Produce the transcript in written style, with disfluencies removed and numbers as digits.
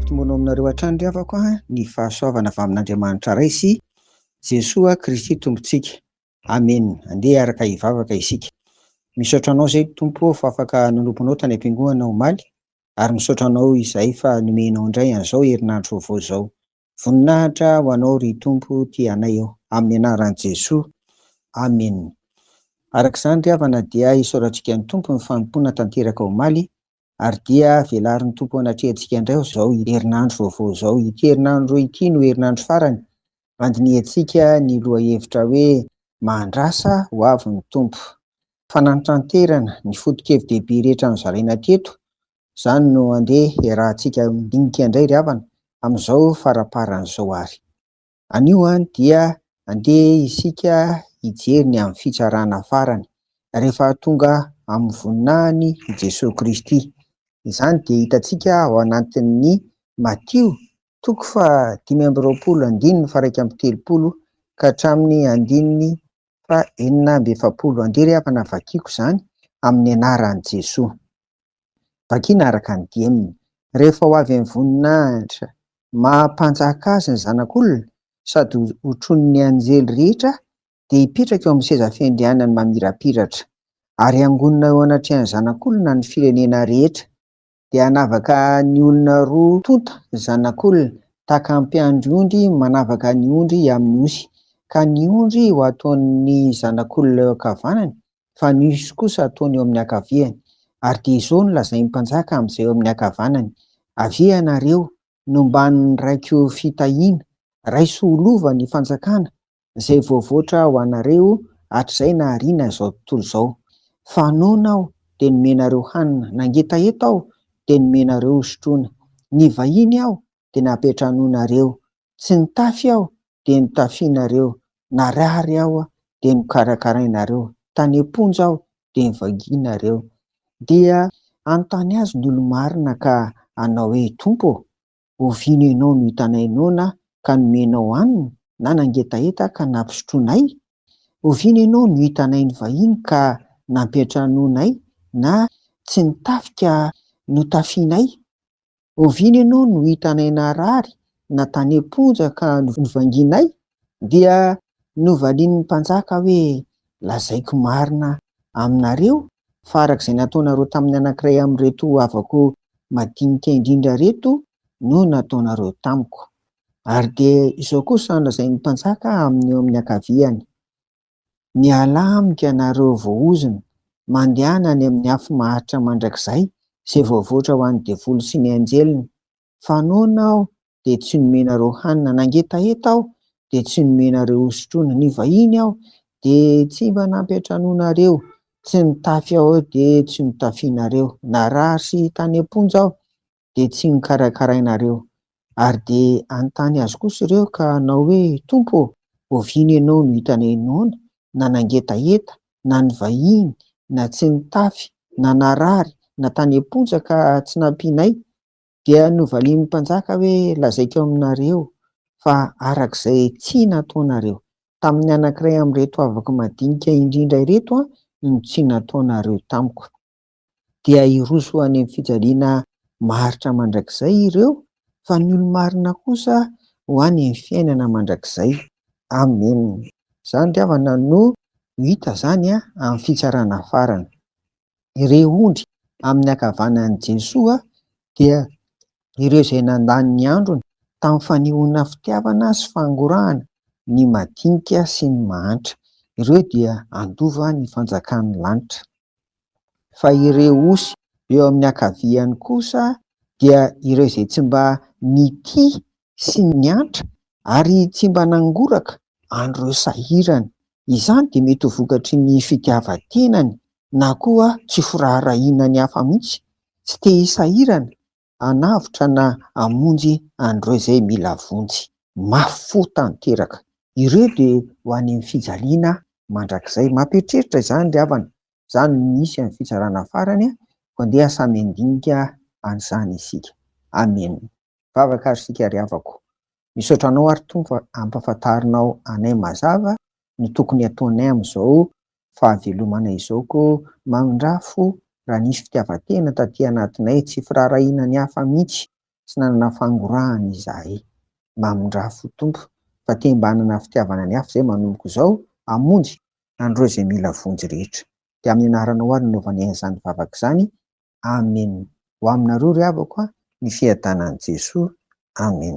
Ampitomboina aminareo hatrany ry havako ny fahasoavana avy amin'Andriamanitra Ray sy Jesoa Kristy Tompontsika. Amena. Andeha hiaraka hivavaka isika. Misaotra Anao izay Tompo ô fa afaka nanompo Anao tany am-piangonana omaly ary misaotra Anao izahay fa nomenao indray an'izao herinandro vaovao izao. Voninahitra ho Anao ry Tompo tia anay ô. Amin'ny anaran'i Jesoa. Amena. Araka izany ry havana dia isaorantsika ny Tompo ny fanompoana tanteraka omaly Ary dia velarin'ny Tompo anatrehantsika indray izao herinandro vaovao izao. Ity herinandro ity no herinandro farany handinihantsika ny lohahevitra hoe Mahandrasa ho avy ny Tompo. Fanantranterana ny foto-kevi-dehibe rehetra nozaraina teto, izany no andeha hiarahantsika midinika indray ry havana amin'izao faraparany izao ary. Anio dia andeha isika hijery ny amin'ny fitsarana farany, rehefa tonga amin'ny voninahiny i Jesoa Kristy. Izany dia hitantsika ao anatin'ny Matio toko faha-25 andininy faha-31 ka hatramin'ny andininy faha-46. Andeha ry havana vakiko izany amin'ny anaran'i Jesoa. Vakina araka ny dieminy. Rehefa ho avy amin'ny voninahitra maha mpanjaka azy ny Zanak'olona, sady hotronin'ny anjely rehetra, dia hipetraka eo amin'ny seza fiandrianany mamirapiratra. Ary hangonina eo anatrehan'ny Zanak'olona ny firenena rehetra. Dia hanavaka ny olona roa tonta ny Zanak'olona, tahaka ny mpiandry ondry manavaka ny ondry amin'ny osy. Ka ny ondry ho ataon'ny Zanak'olona eo ankavanany, fa ny osy kosa ataony eo amin'ny ankaviany. Ary dia izao no lazain'ny mpanjaka amin'izay eo amin'ny ankavanany, Avia ianareo, nomban'ny Raiko fitahiana, raiso ho lova ny fanjakana izay voavoatra ho anareo hatrizay nahariana izao tontolo izao. Fa noana aho, dia nomenareo hanina, nangetaheta aho, dia nomenareo hosotroina. Nivahiny aho, dia nampiantranoinareo, Tsy nitafy aho dia notafianareo, narary aho dia nokarakarainareo, tany am-ponja aho dia novagianareo. Dia hanontany azy ny olo-marina ka hanao hoe, Tompo ô, oviana Ianao no hitanay noana ka nomenao hanina, na nangetaheta ka nampisotroinay? Oviana Ianao no hitanay nivahiny ka nampiantranoinay, na tsy nitafy ka notafianay? Oviana ianao no hitanay narary na tany am-ponja ka novangianay? Dia novalian'ny mpanjaka hoe, Lazaiko marina aminareo fa araka izay nataonareo tamin'ny anankiray amin'ireto havako madinika indrindra ireto no nataonareo tamiko. Ary dia izao kosa no lazain'ny mpanjaka amin'ny eo amin'ny ankaviany, Mialà amiko ianareo voaozona, mandehana any amin'ny afo maharitra mandrakizay izay voavoatra ho an'ny devoly sy ny anjeliny. Fa noana aho dia tsy nomenareo hanina, nangetaheta aho dia tsy nomenareo hosotroina, nivahiny aho dia tsy mba nampiantranoinareo, tsy nitafy aho dia tsy notafianareo, narary sy tany am-ponja aho dia tsy nokarakarainareo. Ary dia hanontany azy kosa ireo ka hanao hoe, Tompo ô, oviana Ianao no hitanay noana, na nangetaheta, na nivahiny, na tsy nitafy, na narary, na tany am-ponja ka tsy nampianay? Dia novalian'ny mpanjaka hoe, Lazaiko aminareo fa araka izay tsy nataonareo tamin'ny anankiray amin'ireto havako madinika indrindra ireto no tsy nataonareo tamiko. dia hiroso ho any amin'ny fijaliana maharitra mandrakizay ireo, fa ny olo-marina kosa ho any amin'ny fiainana mandrakizay. Amena. Izany ry havana no hita izany amin'ny fitsarana farany. Ireo ondry amin'ny ankavanan'i Jesoa dia ireo izay nandany ny androny tamin'ny fanehoana fitiavana sy fangorahana ny madinika sy ny mahantra. Ireo dia handova ny fanjakan'ny lanitra. Fa ireo osy eo amin'ny ankaviany kosa dia ireo izay tsy mba nitia sy niantra ary tsy mba nangoraka an'ireo sahirana. Izany dia mety ho vokatry ny fitiavan-tenany na koa tsy firaharahiana ny hafa mihitsy, tsy te hisahirana hanavotra na hamonjy an'ireo izay mila vonjy. Mafy fo tanteraka. Ireo dia ho any amin'ny fijaliana mandrakizay. Mampieritreritra izany ry havana. Izany no misy amin'ny fitsarana farany, koa andeha samy handinika an'izany isika. Amena. Vavaka ary isika ry havako. Misaotra Anao ary Tompo fa ampahafantarinao anay mazava ny tokony hataonay amin'izao fahavelomana izao koa mamindrà fo raha nisy fitiavan-tena taty anatinay, tsy firaharahiana ny hafa mihitsy. Tsy nanana fangorahana izahay. Mamindrà fo Tompo fa te mba hanana fitiavana ny hafa izay manomboka izao hamonjy an'ireo izay mila vonjy rehetra. Dia amin'ny anaranao ary no anaovanay an'izany vavaka izany. Amen. Ho aminareo ry havako ny fiadanan'i Jesoa. Amen.